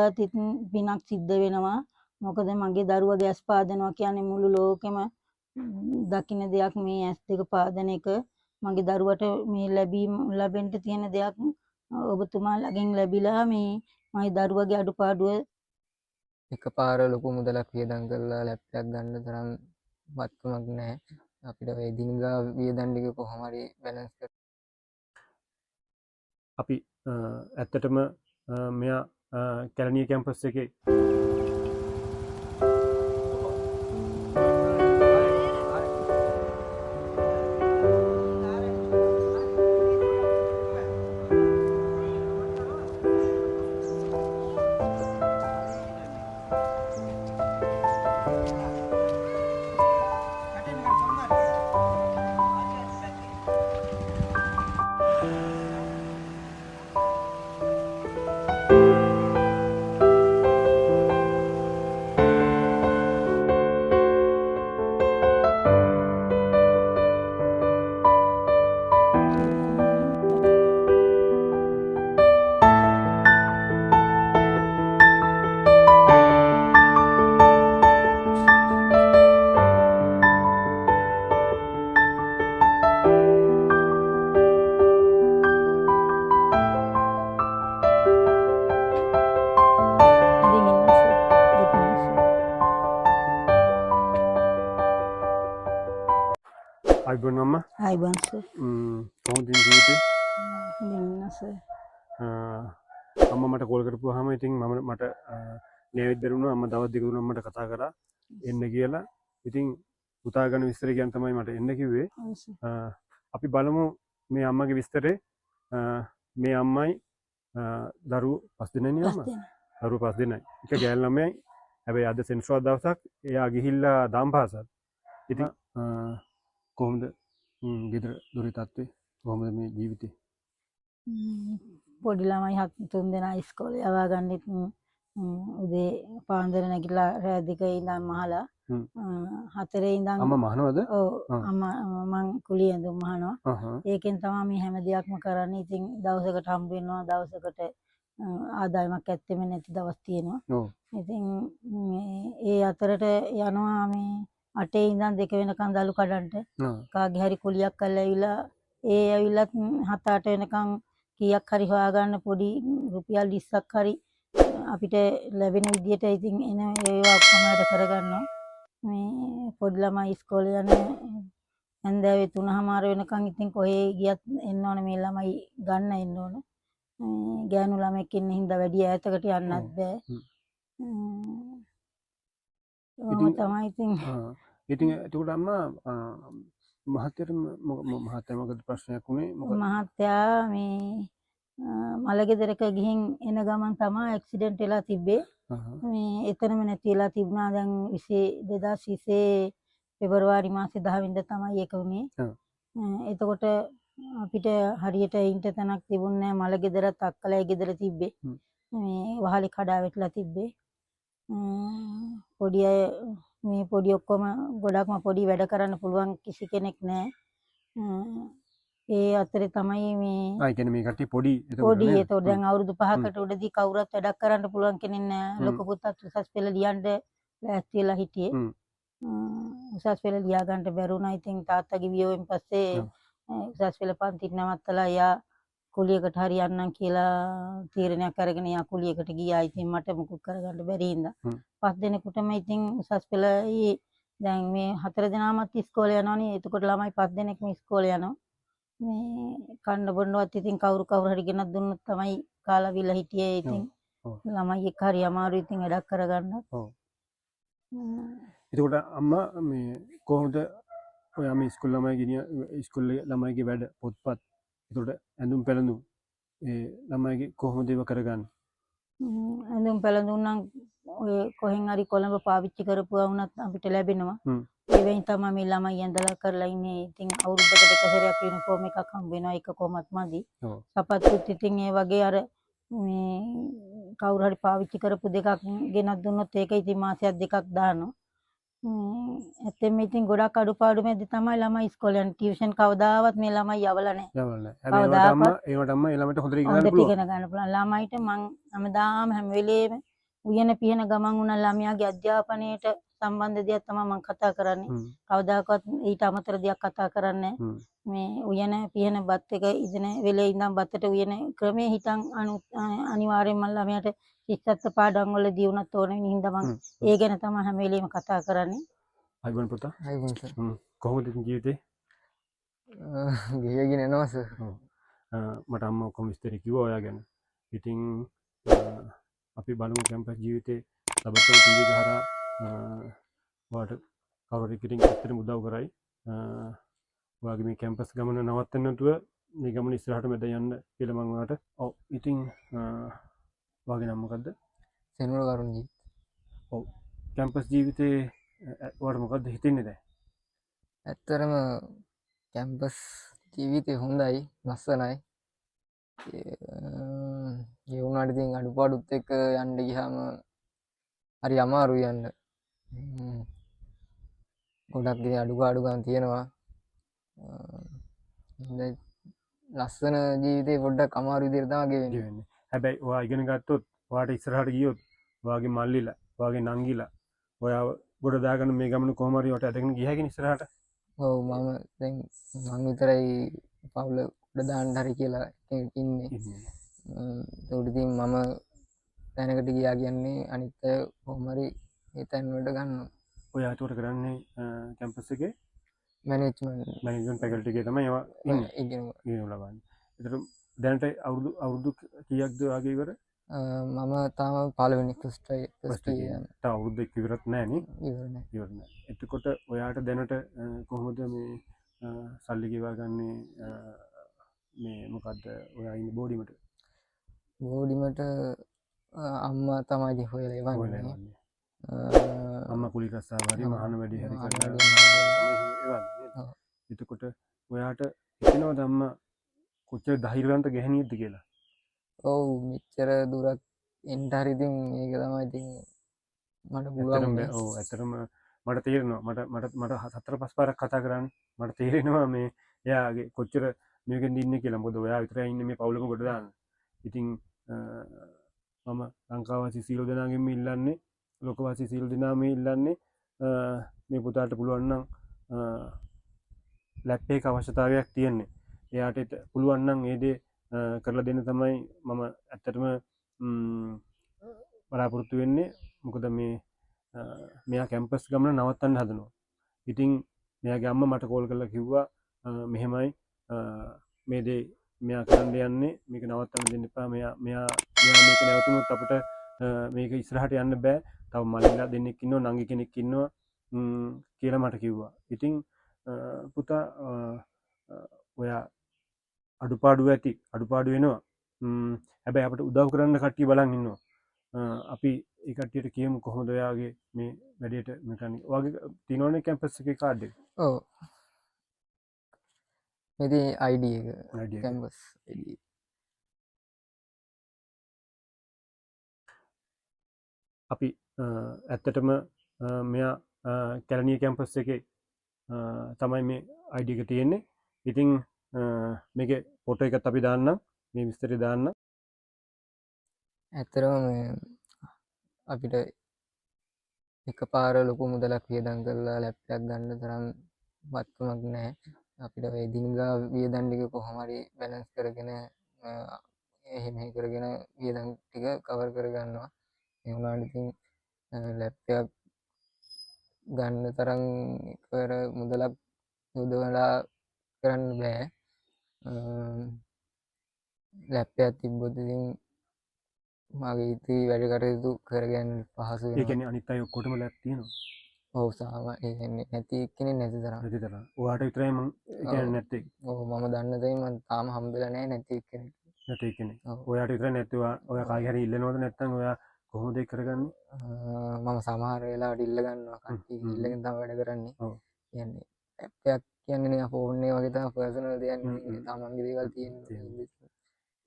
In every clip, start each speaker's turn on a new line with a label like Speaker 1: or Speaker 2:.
Speaker 1: වැන්දත් ඉතින් පිනක් සිද්ධ වෙනවා. මොකද මගේ දරුවගේ ඇස් පාදනවා කියන්නේ මුළු ලෝකෙම දකින්න දෙයක්. මේ ඇස් දෙක පාදන එක මගේ දරුවට මේ ලැබීම ලැබෙන්න තියෙන දෙයක් ඔබතුමාලගෙන් ලැබිලා මේ මගේ දරුවගේ අඩුපාඩුව
Speaker 2: එකපාර ලොකු මුදලක් වියදම් කරලා ලැප් එකක් ගන්න තරම් වත්කමක් නැහැ. අපිට ඔය එදිනෙදා වියදම් ටික කොහොම හරි බැලන්ස් කර
Speaker 3: අපි ඇත්තටම මෙයා කැලණිය කැම්පස් එකේ අයිබෝන් අම්මා.
Speaker 1: අයිබෝන් සර්.
Speaker 3: කොහොමද ජීවිතේ?
Speaker 1: හොඳින් සර්.
Speaker 3: අම්මා මට කෝල් කරපුවාම ඉතින් මම මට නෑවිත් බැරි වුණා. අම්මා දවස් දෙක තුනක් මට කතා කරා එන්න කියලා. ඉතින් පුතා ගැන විස්තර කියන්න තමයි මට එන්න කිව්වේ. අපි බලමු මේ අම්මගේ විස්තරේ. මේ අම්මයි දරුවෝ පස් දෙනයි නේ අම්මා? දරුවෝ පස් දෙනයි. එක ගෑනු ළමයයි. හැබැයි අද සෙනසුරාදා දවසක්. එයා ගිහිල්ලා දාම් පාසල්. ඉතින් කොහොමද ගෙදර දොරේ තත්ත්වය? කොහොමද මේ ජීවිතේ?
Speaker 1: පොඩි ළමයි තුන් දෙනා ඉස්කෝලේ යවා ගන්න උදේ පාන්දර නැගිටලා රෑ දෙකේ ඉඳන් මහලා හතරේ ඉඳන්
Speaker 3: අම්මා මහනවද?
Speaker 1: ඔව්, අම්මා මං කුලිය ඇඳුම් මහනවා. ඒකෙන් තමයි මේ හැම දෙයක්ම කරන්නේ. ඉතින් දවසකට හම්බ වෙනවා, දවසකට ආදායමක් ඇත්තෙම නැති දවස් තියෙනවා. ඉතින් මේ ඒ අතරට යනවා මේ අටේ ඉඳන් දෙක වෙනකන් දලු කඩන්ට. කාගේ හරි කුලියක් කරලා ඇවිල්ලා ඒ ඇවිල්ලත් 7-8 වෙනකන් කීයක් හරි හොයාගන්න පොඩි රුපියල් 20ක් හරි අපිට ලැබෙන විදියට ඉතින් එන ඒවා ඔක්කොම වැඩ කරගන්නවා. මේ පොඩි ළමයි ඉස්කෝලේ යන හැන්දෑවේ 3:30 වෙනකන් ඉතින් කොහේ ගියත් එන්න ඕන, මේ ළමයි ගන්න එන්න ඕන. ගෑනු ළමෙක් ඉන්න හින්දා වැඩි ඈතකට යන්නත් බෑ. ඉතින් තමයි ඉතින්.
Speaker 3: ඉතින් එතකොට අම්මා මහත්තයාට මහත්තයා මොකද ප්‍රශ්නයක් වුණේ? මොකද
Speaker 1: මහත්තයා මේ මලගෙදරක ගිහින් එන ගමන් තමයි ඇක්සිඩන්ට් වෙලා තිබ්බේ. මේ එතනම නැති වෙලා තිබුණා. දැන් 2020 පෙබරවාරි මාසේ 10 වෙනිදා තමයි ඒක වුණේ. එතකොට අපිට හරියට ඉන්න තැනක් තිබුණේ නෑ. මලගෙදරත් අක්කලයි ගෙදර තිබ්බේ. මේ වහලේ කඩා වැටලා තිබ්බේ. පොඩි අය මේ පොඩි ඔක්කොම ගොඩක්ම පොඩි වැඩ කරන්න පුළුවන් කිසි කෙනෙක් නෑ. ඒ අතරේ තමයි මේ
Speaker 3: ආ කියන්නේ මේ කට්ටිය පොඩි එතකොට
Speaker 1: පොඩි එතකොට දැන් අවුරුදු 5කට උඩදී කවුරුත් වැඩක් කරන්න පුළුවන් කෙනෙක් නෑ. ලොකු පුතත් උසස් පෙළ ලියන්න ලෑස්ති වෙලා හිටියේ. උසස් පෙළ ලියා ගන්නට බැරුණා. ඉතින් තාත්තගේ වියෝවෙන් පස්සේ උසස් පෙළ පන්ති නවත්තලා එයා කුලියකට හරි යන්නම් කියලා තීරණයක් අරගෙන එයා කුලියකට ගියා. ඉතින් මට මුකුත් කරගන්න බැරි හින්දා පස් දෙනෙකුටම ඉතින් උසස් පෙළ දැන් මේ හතර දෙනාමත් ඉස්කෝලේ යනවනේ. එතකොට ළමයි පස් දෙනෙක්ම ඉස්කෝලේ යනවා. මේ කන්න බොන්නවත් ඉතින් කවුරු කවුරු හරි ගෙනත් දුන්නොත් තමයි කාලා විලා හිටියේ. ඉතින් ළමයි එක්ක හරි අමාරු ඉතින් වැඩක් කරගන්න.
Speaker 3: ඔව්. එතකොට අම්මා මේ කොහොමද ඔයා මේ ඉස්කෝලේ ළමයි ගෙනිය ඉස්කෝලේ ළමයිගේ වැඩ පොත්පත් එතකොට ඇඳුම් පැළඳුම් ඒ ළමයිගේ කොහොමද ඒව කරගන්නේ?
Speaker 1: ඇඳුම් පැළඳුම් නම් ඔය කොහෙන් හරි කොළඹ පාවිච්චි කරපුවා වුණත් අපිට ලැබෙනවා. ඒවෙන් තමයි මේ ළමයි ඇඳලා කරලා ඉන්නේ. ඉතින් අවුරුද්දකට එක සැරයක් යුනිෆෝම් එකක් හම්බ වෙනවා. ඒක කොහොමත් මදි. සපත්තුත් ඉතින් ඒ වගේ අර මේ කවුරු හරි පාවිච්චි කරපු දෙකක් ගෙනත් දුන්නොත් ඒක ඉතින් මාසයක් දෙකක් දානවා. ඇත්තෙන්ම ඉතින් ගොඩක් අඩුපාඩු මැද්දේ තමයි ළමයි ඉස්කෝලේ යන්නේ. ටියුෂන් කවදාවත් මේ ළමයි යවලා නැහැ.
Speaker 3: යවලා නැහැ. හැබැයි ඒවට අම්මා ඒ ළමයිට හොඳට ඉගෙන ගන්න පුළුවන්.
Speaker 1: ඉගෙන ගන්න පුළුවන්. ළමයිට මං හැමදාම හැම වෙලේම උයන පිහන ගමන් වුණා ළමයාගේ අධ්‍යාපනයට සම්බන්ධ දෙයක් තමයි මම කතා කරන්නේ. කවදාකවත් ඊට අමතර දෙයක් කතා කරන්නේ මේ උයන පිහන බත් එක ඉදෙන වෙලේ ඉඳන් බත්තට උයන ක්‍රමයේ හිටන් අනිවාර්යෙන්ම ළමයාට ශිෂ්ටත්ව පාඩම් වලදී වුණත් ඕන වෙන හින්දා මම ඒ ගැන තමයි හැම වෙලේම කතා කරන්නේ.
Speaker 3: අයිබෝන් පුතා.
Speaker 2: අයිබෝන් සර්.
Speaker 3: කොහොමද ඉතින් ජීවිතේ?
Speaker 2: ගෙයගෙන එනවා සර්.
Speaker 3: ඔව්. මට අම්මා ඔක්කොම විස්තර කිව්වා ඔයා ගැන. ඉතින් අපි බලමු කැම්පස් ජීවිතේ ලබතම ටීවී එක හරහා ඔයාට කවුරු හරි කෙනෙක් ඇත්තටම උදව් කරයි. ඔයාගේ මේ කැම්පස් ගමන නවත්තන්න නැතුව මේ ගමන ඉස්සරහට මැද යන්න කියලා මම ඔයාට. ඔව් ඉතින් ඔයාගේ නම මොකද්ද?
Speaker 2: සෙනුර කරුණජිත්.
Speaker 3: ඔව්. කැම්පස් ජීවිතේ ඔයාට මොකද්ද හිතෙන්නේ දැන්?
Speaker 2: ඇත්තටම කැම්පස් ජීවිතේ හොඳයි, ලස්සනයි. ඒ වුණාට ඉතින් අඩුපාඩුත් එක්ක යන්න ගියාම හරි අමාරුයි යන්න. ගොඩක් ඉතින් අඩුපාඩුකම් තියෙනවා. හොඳයි, ලස්සන ජීවිතේ පොඩ්ඩක් අමාරු විදියට තමයි ගෙවෙන්නේ.
Speaker 3: හැබැයි ඔයා ඉගෙන ගත්තොත්, ඔයාට ඉස්සරහට ගියොත් ඔයාගේ මල්ලිලා, ඔයාගේ නංගිලා ඔයාව ගොඩ දාගෙන මේ ගමන කොහොම හරි ඔයාට ඇදගෙන ගිය හැකිනේ ඉස්සරහට.
Speaker 2: ඔව්, මම දැන් මං විතරයි පවුල ගොඩ දාන්න හරි කියලා ඉන්නේ. ඒකට ඉතින් මම තැනකට ගියා කියන්නේ අනිත් අය කොහොම හරි ඒ තැන් වලට ගන්නවා.
Speaker 3: ඔයා ඒකට කරන්නේ කැම්පස් එකේ
Speaker 2: මැනේජ්මන්ට්
Speaker 3: ෆැකල්ටි එකේ තමයි ඒවා ඉන්නේ.
Speaker 2: ඉගෙන
Speaker 3: ලබන්නේ. ඒතර දැනට අවුරුදු කීයක්ද ඔයාගේ ඉවර?
Speaker 2: මම තාම පළවෙනි ෆස්ට් ඉයර්.
Speaker 3: තව අවුරුදු දෙකක් ඉවරත් නෑ නේ?
Speaker 2: ඉවර නෑ.
Speaker 3: ඉවර නෑ. එතකොට ඔයාට දැනට කොහොමද මේ සල්ලි ගෙවා ගන්නේ? මේ මොකද්ද ඔයා ඉන්නේ බෝඩිමට?
Speaker 2: බෝඩිමට අම්මා තමයි ඉතින් හොයලා එවන්නේ.
Speaker 3: අම්මා කුලී රස්සාව හරි මහාන වැඩි හරි කරලා එවන්නේ. එතකොට ඔයාට හිතෙනවද අම්මා කොච්චර ධෛර්යවන්ත ගැහණියක්ද කියලා?
Speaker 2: ඔව්, මෙච්චර දුරක් එන්න හරි ඉතින් මේක තමයි ඉතින් මට පුළුවන්.
Speaker 3: ඔව්, ඇත්තටම මට තේරෙනවා. මට මට මට 4-5 පාරක් කතා කරන්නේ. මට තේරෙනවා මේ එයාගේ කොච්චර මේකෙන් ඉන්නේ කියලා. මොකද ඔයා විතරයි ඉන්නේ මේ පවුලම ගොඩ දාන්න. ඉතින් මම ලංකාවාසී සියලු දෙනාගෙන්ම ඉල්ලන්නේ, ලෝකවාසී සියලු දෙනාම ඉල්ලන්නේ මේ පුතාට පුළුවන් නම් ලැප් එකක අවශ්‍යතාවයක් තියෙන්නේ. එයාට පුළුවන් නම් ඒ දේ කරලා දෙන්න තමයි මම ඇත්තටම බලාපොරොත්තු වෙන්නේ. මොකද මේ මෙයා කැම්පස් ගමන නවත්තන්න හදනවා. ඉතින් මෙයාගේ අම්මා මට කෝල් කරලා කිව්වා මෙහෙමයි මේ දේ මෙයා කරන්න යන්නේ, මේක නවත්තන්න දෙන්න එපා. මෙයා මෙයා මෙයා මේක නැවතුනොත් අපිට මේක ඉස්සරහට යන්න බෑ. තව මල්ලිලා දෙන්නෙක් ඉන්නවා, නංගි කෙනෙක් ඉන්නවා කියලා මට කිව්වා. ඉතින් පුතා ඔයා අඩුපාඩු ඇති, අඩුපාඩු වෙනවා. හැබැයි අපිට උදව් කරන්න කට්ටිය බලන් ඉන්නවා. අපි ඒ කට්ටියට කියමු කොහොමද ඔයාගේ මේ වැඩේට මේ කරන්නේ. ඔයාගේ තියෙනවනේ කැම්පස් එකේ කාඩ් එක?
Speaker 2: ඔව්. මේ තියෙන ID එක. Campus ID.
Speaker 3: අපි ඇත්තටම මෙයා කැලණිය කැම්පස් එකේ තමයි මේ ID එක තියෙන්නේ. ඉතින් මේකේ ෆොටෝ එකත් අපි දාන්නම්, මේ විස්තරය දාන්නම්.
Speaker 2: ඇත්තටම මේ අපිට එකපාර ලොකු මුදලක් වියදම් කරලා ලැප් එකක් ගන්න තරම් වත්කමක් නැහැ. අපිට ඔය එදිනෙදා වියදම් ටික කොහොම හරි බැලන්ස් කරගෙන එහෙ මෙහෙ කරගෙන වියදම් ටික කවර් කරගන්නවා. ඒ වුණාට ඉතින් ලැප් එකක් ගන්න තරම් එකවර මුදලක් යොදවලා කරන්න බෑ. ලැප් එකක් තිබ්බොත් ඉතින් මගේ ඉතිරි වැඩ කටයුතු කරගන්න පහසු වෙනවා.
Speaker 3: ඒ කියන්නේ අනිත් අය ඔක්කොටම ලැප් තියෙනවා?
Speaker 2: ඔව්, සාම ඒ කියන්නේ නැති එක්කෙනෙක් නැති තරම්.
Speaker 3: නැති තරම්. ඔයාට විතරයි මං ඒ කියන්නේ නැත්තේ.
Speaker 2: ඔව්, මම දන්න තැනින් මං තාම හම්බෙලා නැහැ නැති එක්කෙනෙක්.
Speaker 3: නැති එක්කෙනෙක්. ඔයාට විතරයි නැත්තේ. ඔයා කාගේ හරි ඉල්ලනවද නැත්නම් ඔයා කොහොමද ඒක කරගන්නේ?
Speaker 2: මම සමහර වෙලාවට ඉල්ල ගන්නවා. කට්ටිය ඉල්ලගෙන තමයි වැඩ කරන්නේ.
Speaker 3: ඔව්.
Speaker 2: කියන්නේ ලැප් එකක් කියන්නේ නිකන් ෆෝන් එක වගේ තමයි පර්සනල් දෙයක් නෙවෙයි. තමන්ගේ දේවල් තියෙන්නේ.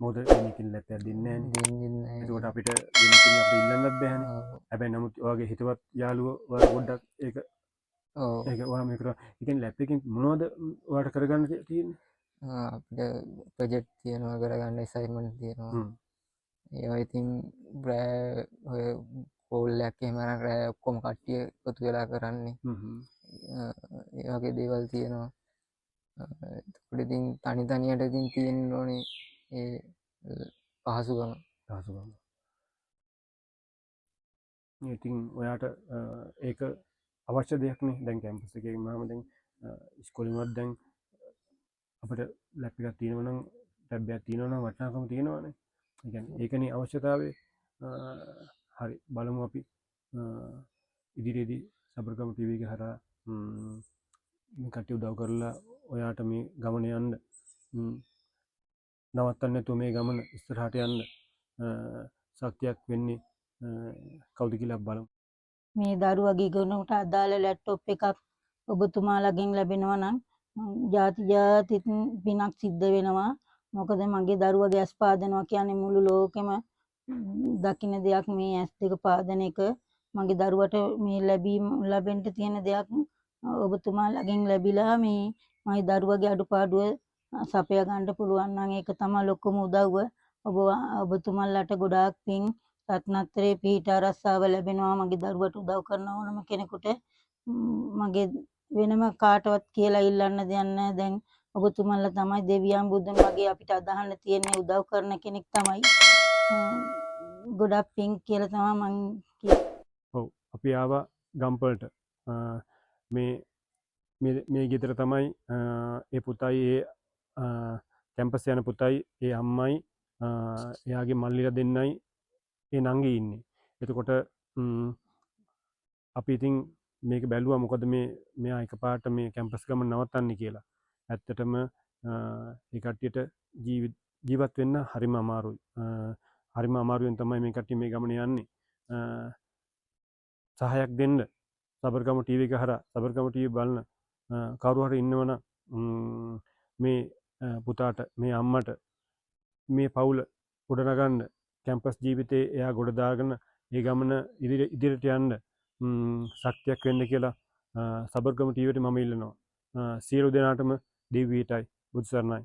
Speaker 3: මොකද වෙන ලැප් එකක් දෙන්නේ නැහැනේ.
Speaker 2: දෙන්නේ නැහැ.
Speaker 3: එතකොට අපිට වෙන කෙනෙක් අපිට ඉල්ලන්නත් බෑනේ. හැබැයි නමුත් ඔයාගේ හිතවත් යාළුවෝ ඔයා පොඩ්ඩක් ඒක
Speaker 2: ඔව්.
Speaker 3: ඒක ඔයා මේ කරා. ඒ කියන්නේ ලැප් එකකින් මොනවද ඔයාට කරගන්න තියෙන්නේ?
Speaker 2: අපිට ප්‍රොජෙක්ට් තියෙනවා කරගන්න, ඇසයින්මන්ට් තියෙනවා. ඒවා ඉතින් ඔය වැඩක් එහෙම අරන් රෑ ඔක්කොම කට්ටිය එකතු වෙලා කරන්නේ. ඒ වගේ දේවල් තියෙනවා. එතකොට ඉතින් තනි තනියට ඉතින් තියෙන්න ඕනේ ඒ පහසුකම.
Speaker 3: පහසුකම. ඉතින් ඔයාට ඒක අවශ්‍ය දෙයක් නේ. දැන් කැම්පස් එකේ ගියාම දැන් ඉස්කෝලේ වුණත් දැන් අපිට ලැප් එකක් තියෙනවා නම් ටැබ් එකක් තියෙනවා නම් වටිනාකම තියෙනවානේ. ඒ කියන්නේ ඒකනේ අවශ්‍යතාවය. හරි බලමු අපි ඉදිරියේදී සබරගම ටීවී එක හරහා මේ කට්ටිය උදව් කරලා ඔයාට මේ ගමන යන්න නවත්තන්න නැතුව මේ ගමන ඉස්සරහට යන්න ශක්තියක් වෙන්නේ කවුද කියලා බලමු.
Speaker 1: මේ දරුවගේ ඉගෙනුමට අදාළ ලැප්ටොප් එකක් ඔබතුමාලගෙන් ලැබෙනවා නම් ජාති ජාති පිනක් සිද්ධ වෙනවා. මොකද මගේ දරුවගේ ඇස් පාදනවා කියන්නේ මුළු ලෝකෙම දකින්න දෙයක්. මේ ඇස් දෙක පාදන එක මගේ දරුවට මේ ලැබෙන්න තියෙන දෙයක් ඔබතුමාලගෙන් ලැබිලා මේ මගේ දරුවගේ අඩුපාඩුව සපය ගන්න පුළුවන් නම් ඒක තමයි ලොකුම උදව්ව. ඔබතුමාලට ගොඩාක් පිං රත්නත්‍රයේ පිහිට ආරක්ෂාව ලැබෙනවා. මගේ දරුවට උදව් කරන ඕනම කෙනෙකුට මගේ වෙනම කාටවත් කියලා ඉල්ලන්න දෙයක් නැහැ. දැන් ඔබතුමාලා තමයි දෙවියන් බුදුන් වගේ අපිට අදහන්න තියෙන්නේ. උදව් කරන කෙනෙක් තමයි. ගොඩක් පිං කියලා තමයි මං කියන්නේ.
Speaker 3: ඔව් අපි ආවා ගම්පලට. මේ මේ ගෙදර තමයි ඒ පුතයි ඒ කැම්පස් යන පුතයි ඒ අම්මයි එයාගේ මල්ලිලා දෙන්නයි ඒ නංගි ඉන්නේ. එතකොට අපි ඉතින් මේක බැලුවා මොකද මේ මෙයා එකපාරට මේ කැම්පස් ගමන නවත්තන්නේ කියලා. ඇත්තටම ඒ කට්ටියට ජීවත් වෙන්න හරිම අමාරුයි. හරිම අමාරුවෙන් තමයි මේ කට්ටිය මේ ගමන යන්නේ. සහායක් දෙන්න සබරගම ටීවී එක හරහා සබරගම ටීවී බලන කවුරු හරි ඉන්නවනම් මේ පුතාට මේ අම්මට මේ පවුල ගොඩනගන්න කැම්පස් ජීවිතේ එයා ගොඩ දාගෙන ඒ ගමන ඉදිරියට යන්න ශක්තියක් වෙන්න කියලා සබරගම ටීවී එකට මම ඉල්ලනවා. සියලු දෙනාටම දෙව් පිහිටයි, බුදු සරණයි.